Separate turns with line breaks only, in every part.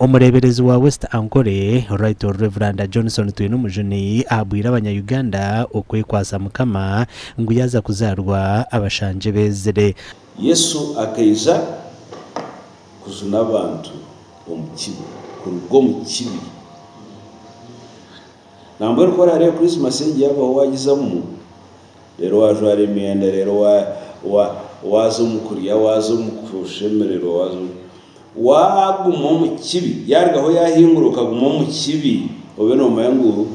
Omureeberezi wa West Ankole, Right Rev. Johnson Twinomujuni ahabwire abanya-Uganda okwekwatsa Mukama ngu yaaza kuzaarwa abashangye beezire.
Yesu akaija kujuna abantu omu kibi, kuruga omu kibi. Nambwenu ku oraareebe Krisimasi egi yaabaho waagizamu, reero waajwara emyenda, reero waaza omu kurya, waaza omu kushemererwa, waaza omu waaguma omu kibi, yaarugaho yaahingura okaguma omu kibi, obe noomanya ngu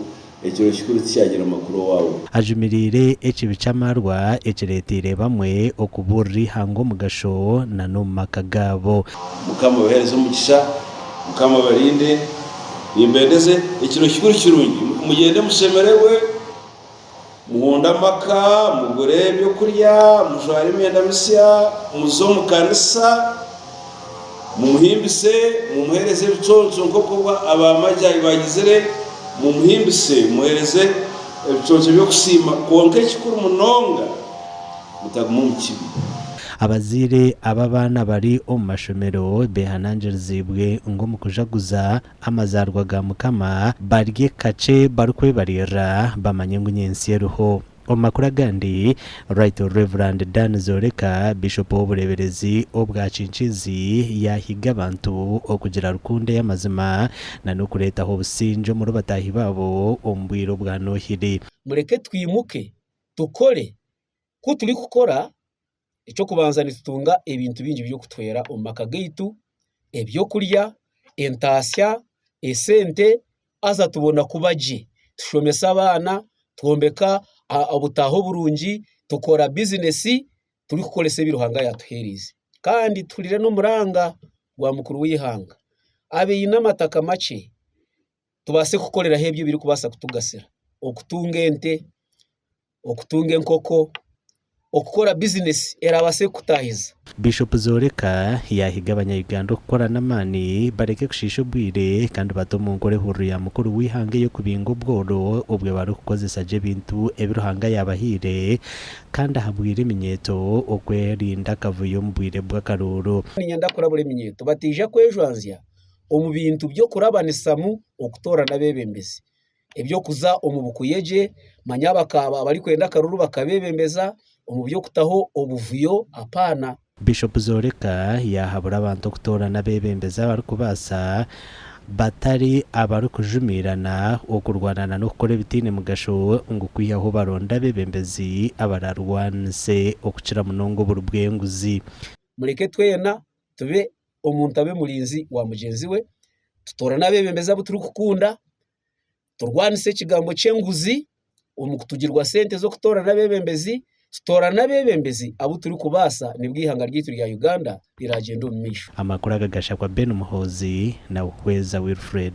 ekiro kikuru tikyagira makuru owaawe.
Ajumiriire ekibi ky'amaarwa ekireeteire bamwe okubuurira eihanga omugasho na n'omu maka gaabo.
Mukama abahereze omugisha, Mukama abarinde, nimbendeze ekiro kikuru kirungi, mugyende mushemererwe, muhunde amaka, mugure ebyokurya, mujware emyenda misya, muze omu kanisa, mumuhimbise, mumuhereze ebiconco nk'oku abamajai bagizire, mumuhimbise, mumuhereze ebiconco by'okusiima, kwonka ekikuru munonga mutaguma omu kibi.
Abazaire ab'abaana bari omu mashomero behanangiriziibwe ngu omu kujaguza amazaarwa ga Mukama barye kakye barikwebaririra bamanye ngu nyentsya eriho. Omu makuru agandi, Right Rev. Dan Zoreka, Bishop w'obureeberezi obwa Kinkizi yaahiga abantu okugira rukundo ey'amazima na n'okureetaho obusingye omuri bataahi baabo omu bwire obwa Nohiri.
Mureke twimuke tukore. Ku turikukora, eky'okubanza nitutunga ebintu bingi by'okutuhwera omu maka gaitu, ebyokurya, entaasya, esente haza tubona kuba gye. Tushomesa abaana, twombeka obutaaho burungi, tukora bizinesi turikukoresa ebi Ruhanga yaatuheereize. Kandi tuhurire n'omuranga gwa mukuru w'eihanga, abaine amataka makye tubaase kukoreraho ebyo ebirikubaasa kutugasira, okutunga ente, okutunga enkoko, okukora bizinesi eraabaase kukutaahiza.
Bishop Zoreka yaahiga abanya-Uganda okukora n'amaani bareke kushiisha obwire kandi bate omu nkora ehururu ya mukuru w'eihanga ey'okubinga obworo obwe barikukozesa gye ebintu ebi Ruhanga yaabahaire kandi ahabwire eminyeeto okwerinda akavuyo omu bwire bw'akaruuru.
Niinyenda kurabura eminyeeto bataija kwejwanzya omu bintu by'okurabanisamu okutoorana abeebembezi. eby'okuza omu bukuyegye, manya abakaaba abarikwenda akaruru bakabeebembeza omu by'okutaho obuvuyo apaana.
Bishop Zoreka yaahabura abantu okutoorana abeebembezi abarikubaasa batari abarikujumiirana, okurwanana n'okukora ebitaine mugasho ngu kwihaho baronde abeebembezi abararwanise okukira munonga oburi bw'enguzi.
Mureke twena tube omuntu abe murinzi wa mugyenzi we, tutoorane abeebembezi abu turikukunda, turwanise ekigambo ky'enguzi omu kutugirwa sente z'okutoorana abeebembezi, tutoorane abeebembezi abu turikubaasa nibwo eihanga ryaitu rya Uganda riraagyenda omu maisho.
Amakuru aga gashakwa Ben Muhoozi na Buhweza Wilfred.